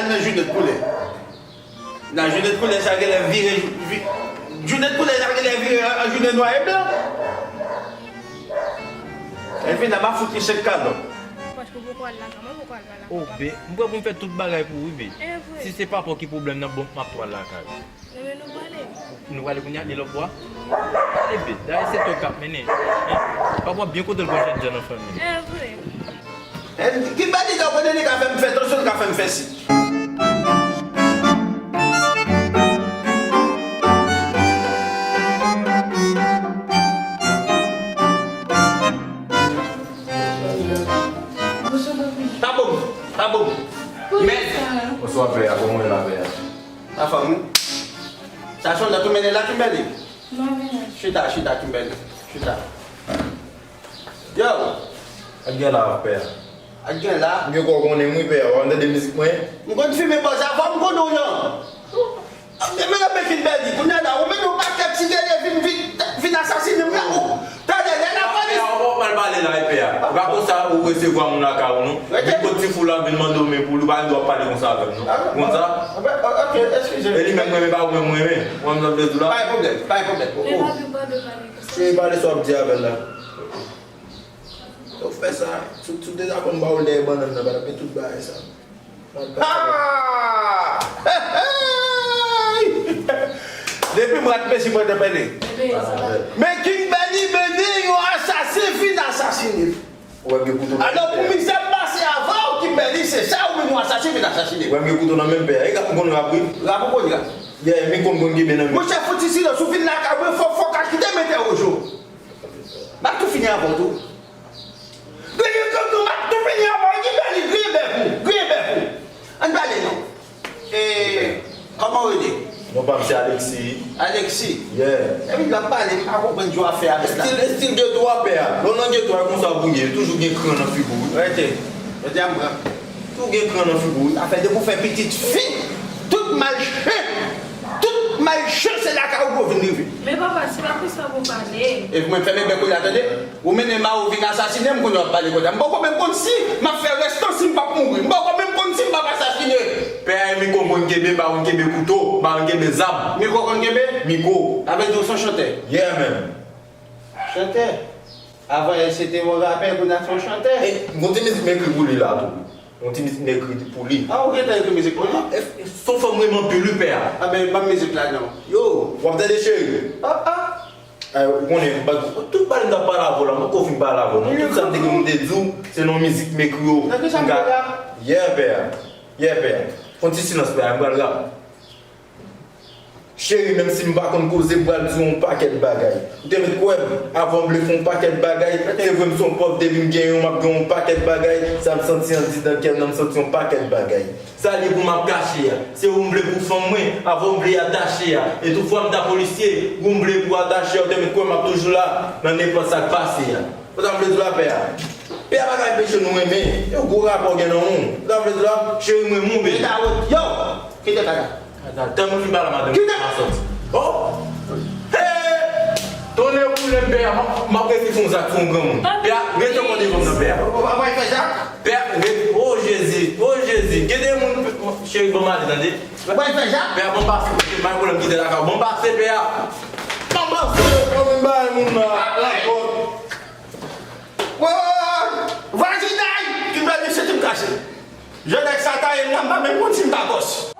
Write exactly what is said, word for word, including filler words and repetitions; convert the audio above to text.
Nan jounen koulè. Nan jounen koulè sa genlè vire, vi-, jounen koulè sa genlè vire an, an jounen nwa e blan. Epi nan m ap fout li senk kalòt. Paske w poko al lakay mwen, w poko al pa lakay papa. Oh, be, m prè pou m fè tout bagay pou ou, wi, be. E vre. Si se papa w ki pwoblèm nan, bon, m ap tou al lakay ou. Ebyen, nou prale. Nou prale kounye a, de lòt bò a? Ale, be, dayè se tòg k ap mennen. Hein? Papa w ap byen kontan l gon jènjan nan fanmi l. E vre. Kimberly, w konnen li ka fè m fè tansyon, li ka fè m fè sik. Tabou, tabou. Men, bonswa, pè a, kòman w ye la, pè a? Anfòm, wi. Sa se yon lòt ou mennen la, Kimberly? Non, mennen. Chita, chita, Kimberly. Chita. Yo! Ak gen la, pè a. Ak gen la? M gen kò konnen m wi, pè a. W ap tande mizik mwen? M konn fimen bòz avan, m konnen w yon. Men nan men Kimberly, kounye a la, ou mennen yon pakèt ti dede vin, vin, vin asasinen m la, ou. Tande, lè n ap pale. Pè a, ou pa pral pale la, e pè a. E pa konsa ou resevwa moun lakay ou, non. Vin kot ti fou la, vin mande w men pou li, ou pa gen dwa pale konsa avè m, non. Konsa? Ok, eskize. E li menm mwen renmen, pa ou menm mwen renmen. Ou konn sa m vle di w la? Pa gen pwoblèm, pa gen pwoblèm. Men papi, pa dwe pale konsa. Cheri, pale sa w ap di avè l la. Ou fè sa, sou, sou te dakò m ba ou dèyè bannann nan, pa t ap gen tout bagay sa. Ah! Hey, hey! Depi m rat mesi mwen te pèle. Men Kimberly mennen yon asasen vin asasinen. Ou wè m gen kouto nan men. Alò, pou mizè m pase avè w, Kimberly, se sa ou menm yon asasen vin asasinen. Ou wè m gen kouto nan men m, pè a. E rap m konn rap, wi. Rap ou konn rap? Yeah, mi konn konn kenbe nan men. Monchè, fout ti silans, ou vin lakay mwen, fò, fò w ka kite m entèwoje w. M ap tou fini avè w tou. Griyen kòk nou, m ap tou fini avè w. Kimberly, griyen bèk ou, griyen bèk ou. Ann pale non. E, kòman w rele? Non pa m se Alexis. Alexis? Yeah. Epi l ap pale, m pa konprann jan w ap fè avèk la. Estil, estil geto a pè a. Lè w nan geto a, e konsa pou w ye. Toujou gen kran nan figi w, wi. Rete. Jodi a m pran. Toujou gen kran nan figi w, wi. Afè depi w fè pitit fi, tout malche, tout malche se lakay ou pou yo vin rive. Men papa, se pa konsa pou w pale. Epi mwen fèmen bèk ou la, tande? Ou mennen mari w vin asasinen m, kounye a w ap pale konsa. M poko menm konn si m ap fè restan, si m p ap mouri. M poko menm konn si m p ap asasinen. Pè a, e mikwo konn kenbe, pa konn kenbe kouto, pa konn kenbe zam. Mikwo konn kenbe? Mikwo. Sa vle di w se yon chantè? Yeah, man. Chantè? Avan yè se te yon rapè, kounye a se yon chantè. E, m gon ti mizik m ekri pou li la tou. Yon ti mizik m ekri pou li. Ah, ou gentan ekri mizik pou li? Ah, e, se yon fanm m renmen anpil wi, pè a. Ah ben, ban m mizik la non. Yo, w ap tande cheri? Ah, ah. Eh, ou konnen, m pa, tout bagay m t ap pale avè w la, m poko fin pale avè w non. Tout sa m te gen pou m te di w, se nan mizik m ekri yo. Nan ki sa m te la? Yeah, pè a. Yeah, pè a. Fè yon ti silans, pè a, m pral rap. Cheri, menm si m pa konn koze, m pral di w yon pakèt bagay. Ou te mèt kwè m, avan m vle fè yon pakèt bagay, se vre m se yon pòv, depi m gen yon, m ap gen yon pakèt bagay, sa m santi andidan kè m nan, m santi yon pakèt bagay. Sa li pou m ap kache a? Se ou m vle pou fanm mwen, avan m vle atache a. E toutfwa m ta polisye, ou m vle pou atache a, ou te mèt kwè m ap toujou la, nan nenpòt sa k pase a. Ou sa m vle di w la, pè a? Pè a pa ka anpeche nou renmen. Yon gwo rapò gen nan ou. Ou sa m vle di w la? Cheri m renmen w, baby. Yo! Kite kaka. Tann mwen fin pale a madanm mwen, m a sòti. Oh! Hey! Tonnè boule m, pè a, m ap, m ap resi fè yon zak sou yon granmoun. Pè a, rete kote m nan, pè a. Ou pa pral fè zak? Pè a, rete, oh Jezi, oh Jezi. Gen de moun, cheri, ban m ale, tande. Ou pral fè zak? Pè a, ban m pase, pa gen pwoblèm, kite lakay ou. Ban m pase, pè a. Ban m pase, ban m bay moun nan. Lakòt. Woy! Vwazinay! Kimberly, se ti m kase. Jan nèg sa taye m nan, m pa menm konn si m ta bòs.